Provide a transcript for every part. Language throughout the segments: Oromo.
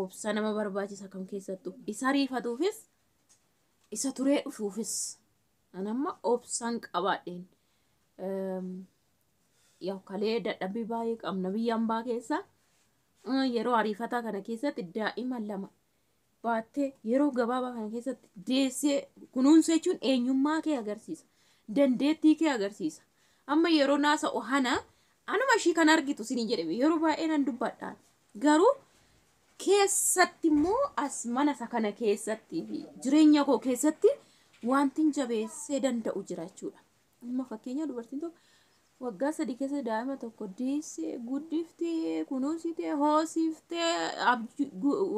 Obsa nama barbaachisa kam keessattuu. Isa ariifatuufis isa turee dhufuufis. An amma obsaan qabaadheen. Yaa, kalee dadhabbii baay'ee qabna biyya hambaa keessa. Yeroo ariifataa kana keessatti daa'ima lama baattee yeroo gabaabaa kana keessatti deessee kunuunsa jechuun eenyummaa kee agarsiisa. Dandeettii kee agarsiisa. Amma yeroo naasa'u hana anuma ishii kan argitu isinii jedhame yeroo baay'ee nan dubbadhaan. Garuu keessatti immoo as mana isa kana keessatti fi jireenya koo keessatti wanti jabeessee danda'u jira jechuudha. Amma fakkeenya, dubartiin tokko waggaa 3 keessa daa'ima tokko deessee, guddiftee, kunuunsitee, hoosiftee,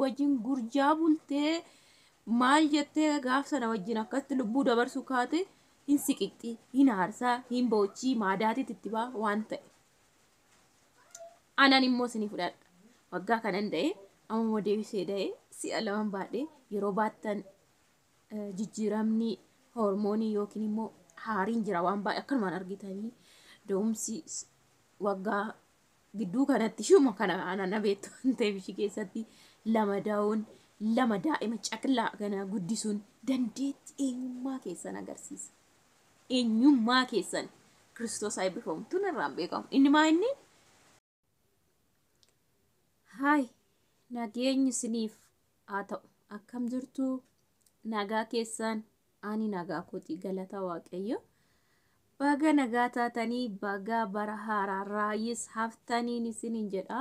wajjin gurjaa bultee, maal jettee, gaaf sana wajjin akkasitti lubbuu dabarsuu kaate, hin siqixxi, hin aarsaa, hin boochii, maadaatiitti itti ba'a waan ta'e. Anan immoo isinii fudhadha. Waggaa kanan da'e, amma immoo deebisee da'e, si'a laman baadhee. Yeroo baattan jijjiiramni hormoonii yookiin immoo haariin jira, waan baay'ee akkanumaan argitanii. Da'umsi waggaa gidduu kanatti shuma kana ana beektu waan ta'eef, ishii keessatti lama da'uun, lama daa'ima caqlaa kana guddisuun dandeettii eenyummaa keessan agarsiisa. Eenyummaa keessan Kiristoos haa eebbifamu. Tun irraan beekamu. Inni maa inni? Haay, nageenyi isiniif haa ta'u. Akkam jirtu? Nagaa keessan? Ani nagaa kooti, galata Waaqayyo. Baga nagaa taatanii, baga bara haaraa raayis haftaniin isiniin jedha.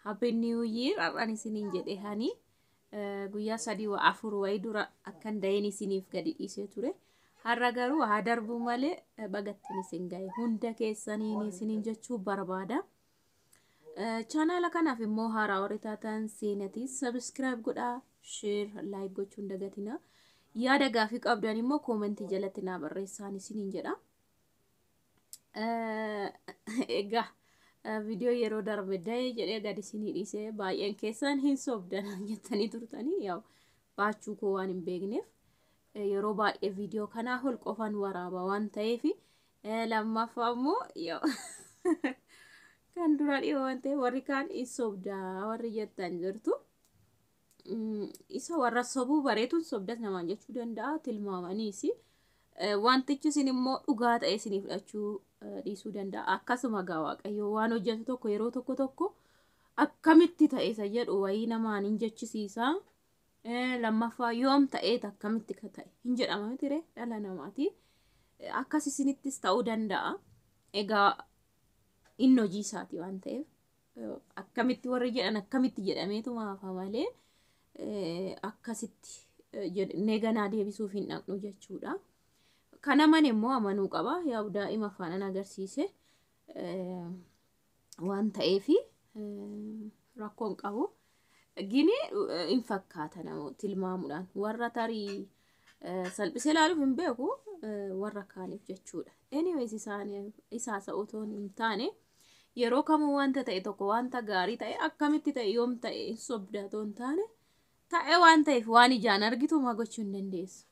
Happy New Year har'aan isiniin jedhe. Hani guyyaa 3 wa 4 wayii dura akkan da'een isiniif gadi dhiisee ture. Har'a garuu haa darbu malee bagattiin isin ga'e hunda keessaniin isiniin jechuu barbaada. Chaanaala kanaaf immoo haaraa warri taatan seenatii subscribe godhaa, share, like gochuu hin dagatina. Yaada gaafii qabdan immoo koomentii jalatti naa barreessaan isiniin jedha. Egaa viidiyoo yeroo darbe da'ee jedhee gadi isinii dhiisee, baay'een keessan hin sobdan jettanii turtanii. Yaa'u, baachuu koo waan hin beekneef yeroo baay'ee viidiyoo kanaa ol qofan waraaba waan ta'eef, lammaffaa immoo yaa'u kan dura dhiyoo waan ta'eef, warri kaan hin sobdaa warri jettan jirtu. Isa warra sobuu bareetuun sobdas namaan jechuu danda'a tilmaamaniis. Wantichi isin immoo dhugaa ta'e isinii fudhachuu dhiisuu danda'a. Akkasuma gaa Waaqayyo waan hojjetu tokko yeroo tokko tokko akkamitti ta'e isa jedhu wayii namaan hin jechisiisa. Lammaffaa yoom ta'eet akkamitti ka ta'e hin jedhama miti dhala namaati. Akkas isinittis ta'uu danda'a. Egaa inni hojii isaati waan ta'eef, akkamitti warri jedhan akkamitti jedhameetu maafa malee akkasitti jennee ganaa deebisuuf hin dhaqnu jechuudha. Kan amane immoo amanuu qaba. Yaa'u, daa'ima afaanan agarsiise waan ta'eef rakkoon qabu. Gini hin fakkaata namoota tilmaamuudhaan warra tarii salphisee ilaaluuf hin beeku warra kaaniif jechuudha. Anyways, isaan isaas otoo hin taane, yeroo kamuu wanta ta'e tokko, wanta gaarii ta'e, akkamitti ta'e, yoom ta'e, hin sobda otoo hin taane, ta'e waan ta'eef waan ijaan argitu maa gochuu hin dandeessu.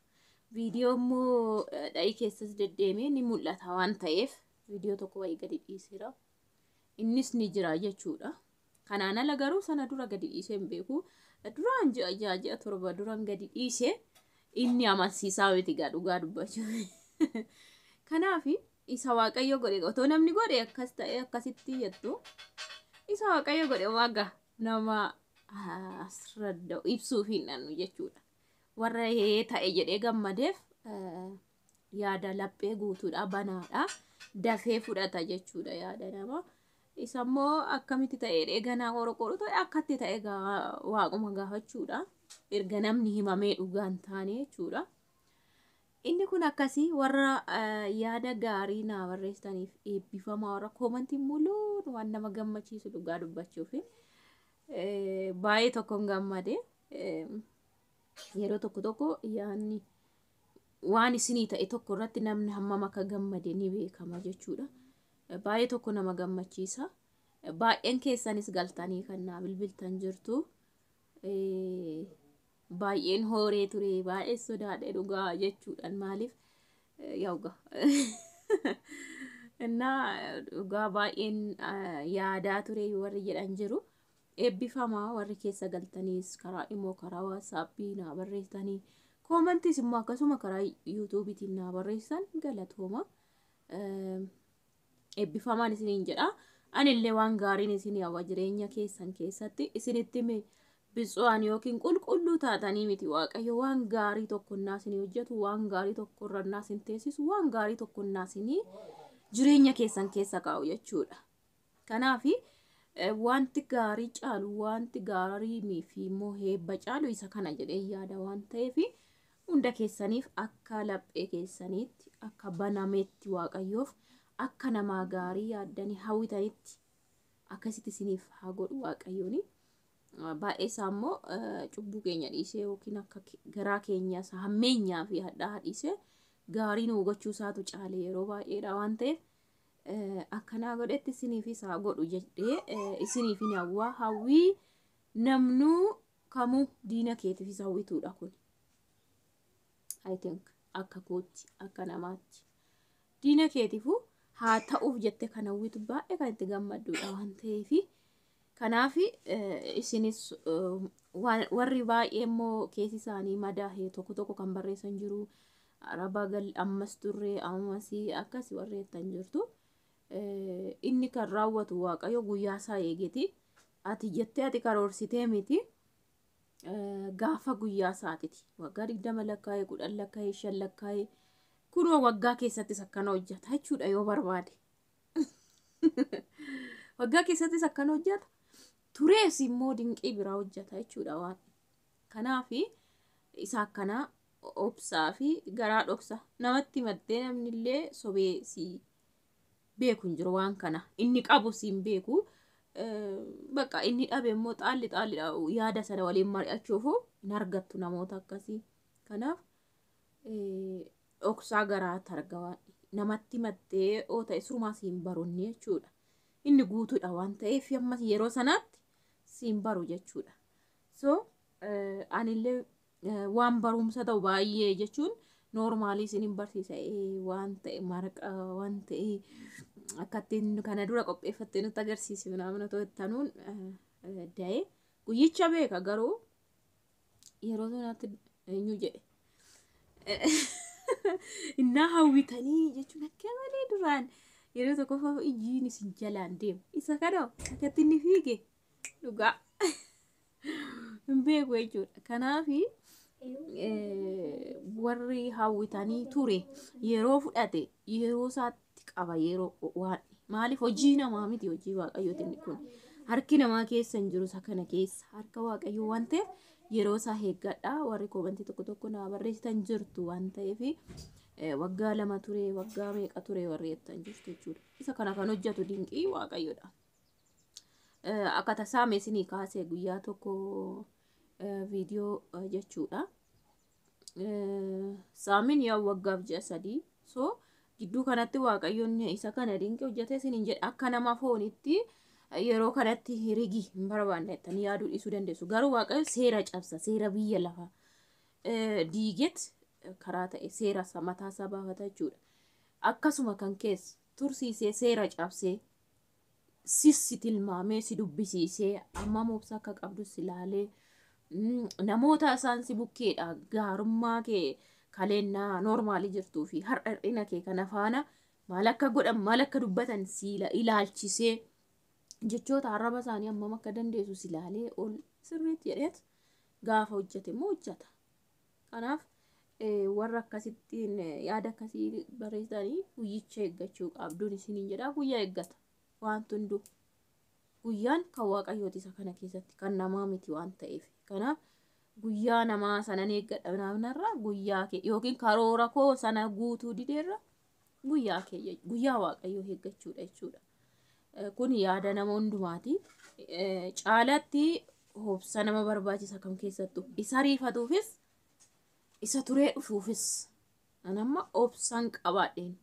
Viidiyoo immoo dha'ii keessas deddeemee ni mul'ata waan ta'eef, viidiyoo tokko wayii gadi dhiiseera. Innis ni jira jechuudha. Kanaan ala garuu sana dura gadi dhiisee hin beeku. Duraan ji'a 6, ji'a 7 duran gadi dhiise, inni amansiisaa miti gaa dhugaa dubbachuu. Kanaaf isa Waaqayyo godhe otoo namni godhe akkas ta'e akkasitti jettu, isa Waaqayyo godhe waaga nama asirra ibsuuf hin dhannu jechuudha. Warra ta'e jedhee gammadeef yaada laphee guutuudha, banaadha, dafee fudhata jechuudha yaada namaa. Isa immoo akkamitti ta'e ganaa qorqoru ta'e akkatti ta'e waaquma gaafachuudha. Erga namni himamee dhugaan taane jechuudha. Inni kun akkasii. Warra yaada gaarii naa barreessitaniif eebbifamaa, warra koomantii muluun waan nama gammachiisu dhugaa dubbachuuf baay'ee tokkoon gammade. Yeroo tokko tokko yaadni waan isinii ta'e tokko irratti namni hammam akka gammade ni beekama jechuudha. Baay'ee tokko nama gammachiisa. Baay'een keessanis galtanii kan naa bilbiltan jirtu. Baay'een hooree ture, baay'ee sodaadhe dhugaa jechuudhaan, maaliif yaa'uga. Innaa dhugaa baay'een yaadaa ture warri jedhan jiru. Eebbifamaa warri keessa galtaniis karaa immoo karaa WhatsAppii naa barreessitanii, commentiis immoo akkasuma karaa YouTubeiitiin naa barreessan, galatooma. Eebbifamaan isiniin jedha. Anillee waan gaariin isin hawwa jireenya keessan keessatti. Isinitti hime, bitsu'aan yookiin qulqulluu taatanii miti. Waaqayyo waan gaarii tokko naa isinii hojjetu, waan gaarii tokko irra naa isin teessisu, waan gaarii tokko naa isinii jireenya keessan keessa kaa'u jechuudha. Kanaafi wanti gaarii caalu, wanti gaarii fi immoo heebba caalu isa kana jedhee yaada waan ta'eef, hunda keessaniif akka laphee keessaniitti, akka banametti, Waaqayyoof akka namaa gaarii yaaddanii hawwitanitti akkasitti isiniif haa godhu Waaqayyooni. Baay'ee isaa immoo cubbuu keenya dhiisee yookiin akka garaa keenya isa hammeenyaa fi hadhaa dhiisee gaarii nu gochuu isaatu caale yeroo baay'eedha waan ta'eef, akkanaa godhetti isiniifis haa godhu jedhee isiniif hin hawwaa. Hawwii namnuu kamuu diina keetiifis hawwituudha kun. I think akka kootti, akka namaatti diina keetiifuu haa ta'uuf jettee kan hawwitu, baay'ee kan itti gammadduudha waan ta'eef. Kanaaf isinis warri baay'ee immoo keessi isaanii madaa'e tokko tokko kan barreessan jiru. Araba gal ammas turre ammas akkas warri jettan jirtu. Inni kan raawwatu Waaqayyo guyyaa isaa eegeti. Ati jettee ati karoorsitee miti. Gaafa guyyaa isaatiti. Waggaa 20 lakkaa'ee, 10 lakkaa'ee, 5 lakkaa'ee, kunoo waggaa keessattis akkana hojjeta jechuudha yoo barbaade. Waggaa keessattis akkana hojjeta. Turees immoo dinqii biraa hojjeta jechuudha waan. Kanaaf isa akkanaa obsaa fi garaa dhoksa namatti maddee namni illee sobee si beeku hin jiru waan kana. Inni qabu si hin beeku. Bakka inni dhabe immoo xaalli xaallidha, yaada sana waliin mari'achuufu hin argattu namoota akkasii. Kanaaf dhoksaa garaatti arga waan namatti maddee oo ta'e surumaa si hin barunne jechuudha. Inni guutuudha waan ta'eef ammas yeroo sanaatti si hin baru jechuudha. So anillee waan barumsa ta'u baay'ee jechuun normalii isin hin barsiisa waan ta'e, marqa waan ta'e akka ittiin kana dura qopheeffattee nutti agarsiisi namni to'attanuun da'ee guyyicha beeka, garuu yeroo sanatti eenyu jedhe innaa hawwitanii jechuun akka malee duraan yeroo tokko ijjiin isin jalaan deemu isa kana akkatti inni fiige dhugaa hin beeku jechuudha. Kanaafi warri hawwitanii ture yeroo fudhate yeroo isaatti qaba, yeroo waan maaliif hojii namaa miti, hojii Waaqayyooti inni kun. Harki namaa keessa hin jiru, isa kana keessa harka Waaqayyoo waan ta'eef yeroo isaa eeggadha. Warri commentii tokko tokko naa barreessitan jirtu waan ta'eef, waggaa 2 ture, waggaa meeqa ture warri jettan jirtu jechuudha. Isa kana kan hojjetu dinqii Waaqayyoodha. Akka tasaa meesinii kaasee guyyaa tokko viidiyoo jechuudha. Saamiin yaa waggaaf ji'a 3, so gidduu kanatti Waaqayyoon isa kana dinqii hojjetee isiniin jedhe. Akka nama foonitti yeroo kanatti rigi hin barbaanne jettanii yaaduu dhiisuu dandeessu. Garuu Waaqayyo seera cabsa, seera biyya lafaa diiget karaa ta'e seera mataa isaa baafata jechuudha. Akkasuma kan keessa tursiisee, seera cabsee, sissi tilmaamee, si dubbisiisee, amma obsa akka qabdu si ilaalee, namoota isaan si bukkeedha gaarummaa kee kaleennaa normalii jirtuu fi har'a hir'ina kee kana faana maal akka godhan, maal akka dubbatan si ilaalchisee, jechoota arraba isaanii hammam akka dandeessu si ilaalee, ol sirriitti jedheet gaafa hojjete immoo hojjeta. Kanaaf warra akkasittiin yaada akkasii barreessanii guyyicha eeggachuu qabduun isiniin jedha. Guyyaa eeggata wanti hunduu. Guyyaan kan Waaqayyooti, isa kana keessatti kan namaa miti waan ta'eef. Kanaaf guyyaa namaa sanan eeggadha naannarra guyyaa kee yookiin karoora koo sana guutuu dideerra guyyaa kee, guyyaa Waaqayyoo eeggachuudha jechuudha. Kun yaada nama hundumaati. Caalatti obsa nama barbaachisa kam keessattuu, isa ariifatuufis isa turee dhufuufis. Anamma obsan qabaadheen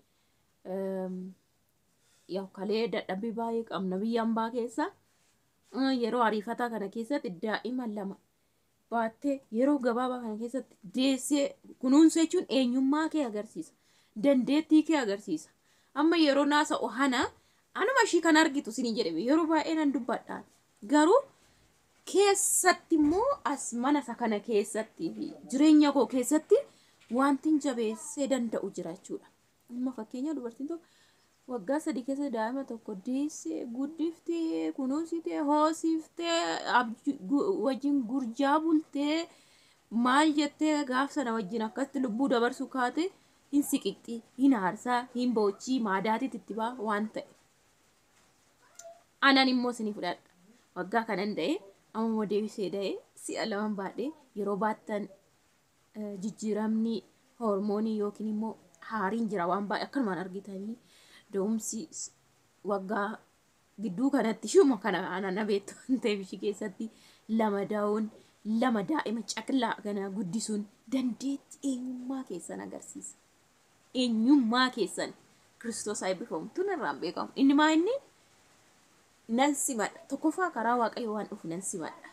yaa kalee dadhabbii baay'ee qabna biyya hambaa keessa. Yeroo ariifataa kana keessatti daa'ima lama baattee yeroo gabaabaa kana keessatti deessee kunuunsa jechuun eenyummaa kee agarsiisa. Dandeettii kee agarsiisa. Amma yeroo naasa ohana anuma ishii kan argitu isinii jedhame yeroo baay'ee nan dubbadhaan. Garuu Keessatti immoo as mana isa kana keessatti fi jireenya koo keessatti wanti jabeessee danda'u jira jechuudha. Amma fakkeenya dubartiin tokko waggaa 3 keessa daa'ima tokko deessee, guddiftee, kunuunsitee, hoosiftee, wajjin gurjaa bultee, maal jettee gaaf sana wajjin akkasitti lubbuu dabarsuu kaate hin siqiqxi, hin aarsaa, hin boochii, maadaatiitti itti ba'a waan ta'e. Anan immoo isinii fudhadha. Waggaa kanan da'e, amma immoo deebisee da'e, si'a 2 baadhee yeroo baattan jijjiiramni hormoonii yookiin immoo haariin jira waan baay'ee akkanumaan argitanii da'umsi waggaa gidduu kanatti shuma kana ana beektu waan ta'eef ishii keessatti 2 da'uun 2 daa'ima caqlaa kana guddisuun dandeettii eenyummaa keessan agarsiisa. Eenyummaa keessan Kiristoos haa eebbifamu. Tun irraan beekamu. Inni maa inni nan simadha. Tokkoffaa karaa Waaqayyoo waan dhufu nan simadha.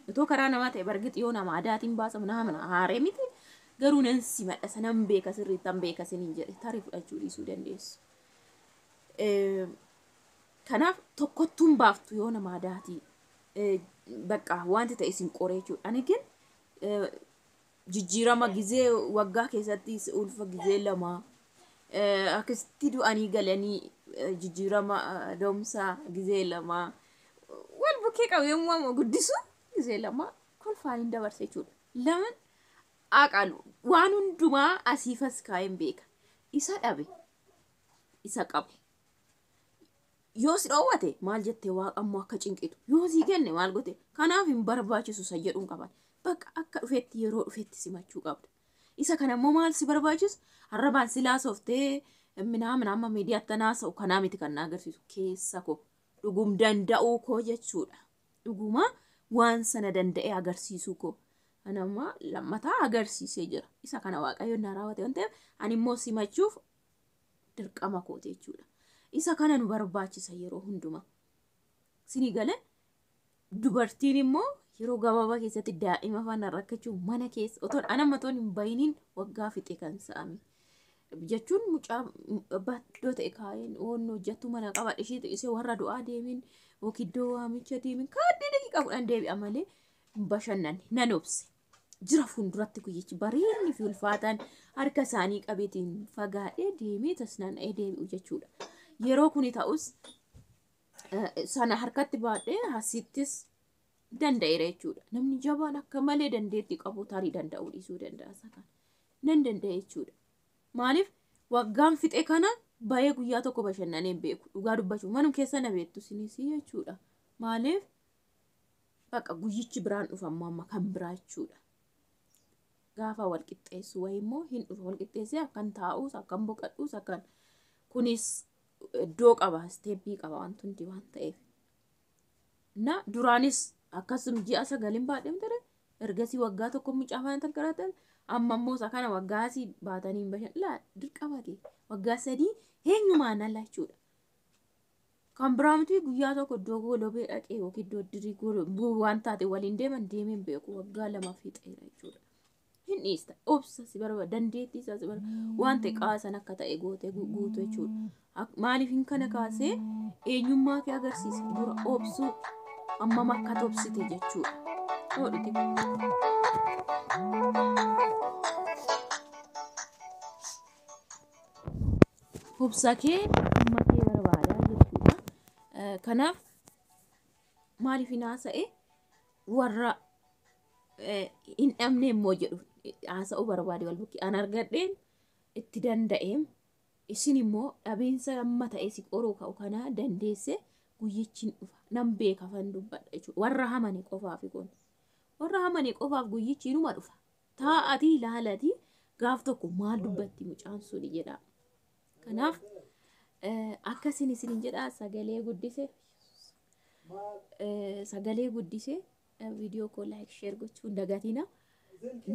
Otoo karaa namaa ta'e bargixi yoo nama aadaatiin baasamu nama mana haaree miti. Garuu nan simadha sanan beeka sirriittan beeka siniin jedhe tarii fudhachuu dhiisuu dandeessu. Kanaaf tokkottuun baaftu yoo nama aadaatii bakka wanti ta'e isin qoree jechuudha. Ani gin jijjiirama gizee waggaa keessatti ulfa gizee 2 akkasitti du'anii galanii jijjiirama da'umsaa gizee 2 wal bukkee qabu yommuu amma guddisu gizee 2 kolfaan hin dabarse jechuudha. Laman aqalu waan hundumaa asiifas kaa'een beeka. Isa dhabe isa qabu. Yoo si dhoowwate maal jettee waaqa ammoo akka cinqitu yoo sii kenne maal goote kanaaf hin barbaachisu isa jedhuun qaban. Bakka akka dhufetti yeroo dhufetti simachuu qabda. Isa kana immoo maal si barbaachisu arrabaan si laasoftee minaa amma miidiyaatti naasa'u kanaa miti kan na agarsiisu keessa koo dhugum danda'uu koo jechuudha. Dhuguma waan sana danda'ee agarsiisuu koo. Kana ammaa lammataa agarsiisee jira. Isa kana Waaqayyoon na raawwate waan ta'eef ani immoo simachuuf dirqama kooti jechuudha. Isa kana nu barbaachisa yeroo hundumaa. Sinii galee dubartiin immoo yeroo gabaabaa keessatti daa'ima faana rakkachuu mana keessa otoo anamma otoon hin bayiniin waggaa fixe kan sa'ame. Jechuun mucaa baddoo ta'e kaa'een oon hojjettu mana qaba ishee ishee warra du'aa deemin yookiin iddoo waamicha deemin kaadhii daqiiqaa 10 deebi'a malee hin bashannanne nan obse. Jira fuulduratti guyyichi bareedni fi ulfaataan harka isaanii qabeetiin fagaadhee deemee tasnaana'ee deebi'u jechuudha. Yeroo kuni ta'us sana harkatti baadhee asittis danda'eera jechuudha. Namni jabaan akka malee dandeettii qabu tarii danda'uu dhiisuu danda'a isa kana. Nan danda'e jechuudha. Maaliif waggaan fixe kana bayee guyyaa tokko bashannanee hin beeku. Dhugaa dubbachuu manum keessa na beektu isinis jechuudha. Maaliif bakka guyyichi biraan dhufa amma kan biraa jechuudha. Gaafa wal qixxeessu wayii immoo hin dhufa wal qixxeessee akkan taa'uus akkan boqadhuus akkan kunis iddoo qaba isteeppii qaba wanti hundi waan ta'eef. Na duraanis akkasuma ji'a 9 baadheen ture ergasii waggaa tokko mucaa faana tankaratan amma immoo isa kana waggaa asii baatanii hin bashan laa dirqama kee waggaa 3 eenyumaan ala jechuudha. Kan biraa miti guyyaa tokko iddoo golobee dhaqee yookiin iddoo dirii waan taate waliin deeman deemeen beeku waggaa 2 fixeera jechuudha. Hin dhiista obsa si barbaada dandeettii isaa si barbaada waan ta'e qaasan akka ta'e gootee guutu jechuudha. Maaliif hin kana kaasee eenyummaa kee agarsiisa dura obsuu ammam akka tobsite jechuudha. Hodhuti. Obsa kee amma kee barbaada jechuudha. Kanaaf maaliif hin haasa'e warra hin dhabne immoo jedhu haasa'uu barbaade wal bukkee an argadheen itti danda'eem isin immoo dhabiinsa amma ta'e si qoruu ka'u kana dandeesse guyyichi hin dhufa nan beeka fan dubbadha jechuudha. Warra hamane qofaaf kun warra hamane qofaaf guyyichi inuma dhufa taa'atii ilaalatii gaaf tokko maal dubbatti mucaan suni jedha. Kanaaf akkasin isin jedha sagalee guddise sagalee guddise viidiyoo koo like share gochuu hin dagatina.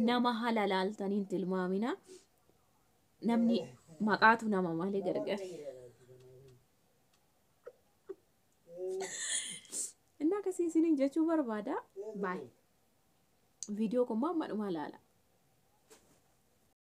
Nama haala laaltaniin tilmaamina. Namni maqaatu nama malee gargar. Inni akkasii isiniin jechuu barbaada. Baay'ee. Viidiyoo kun amma dhumaa ilaala.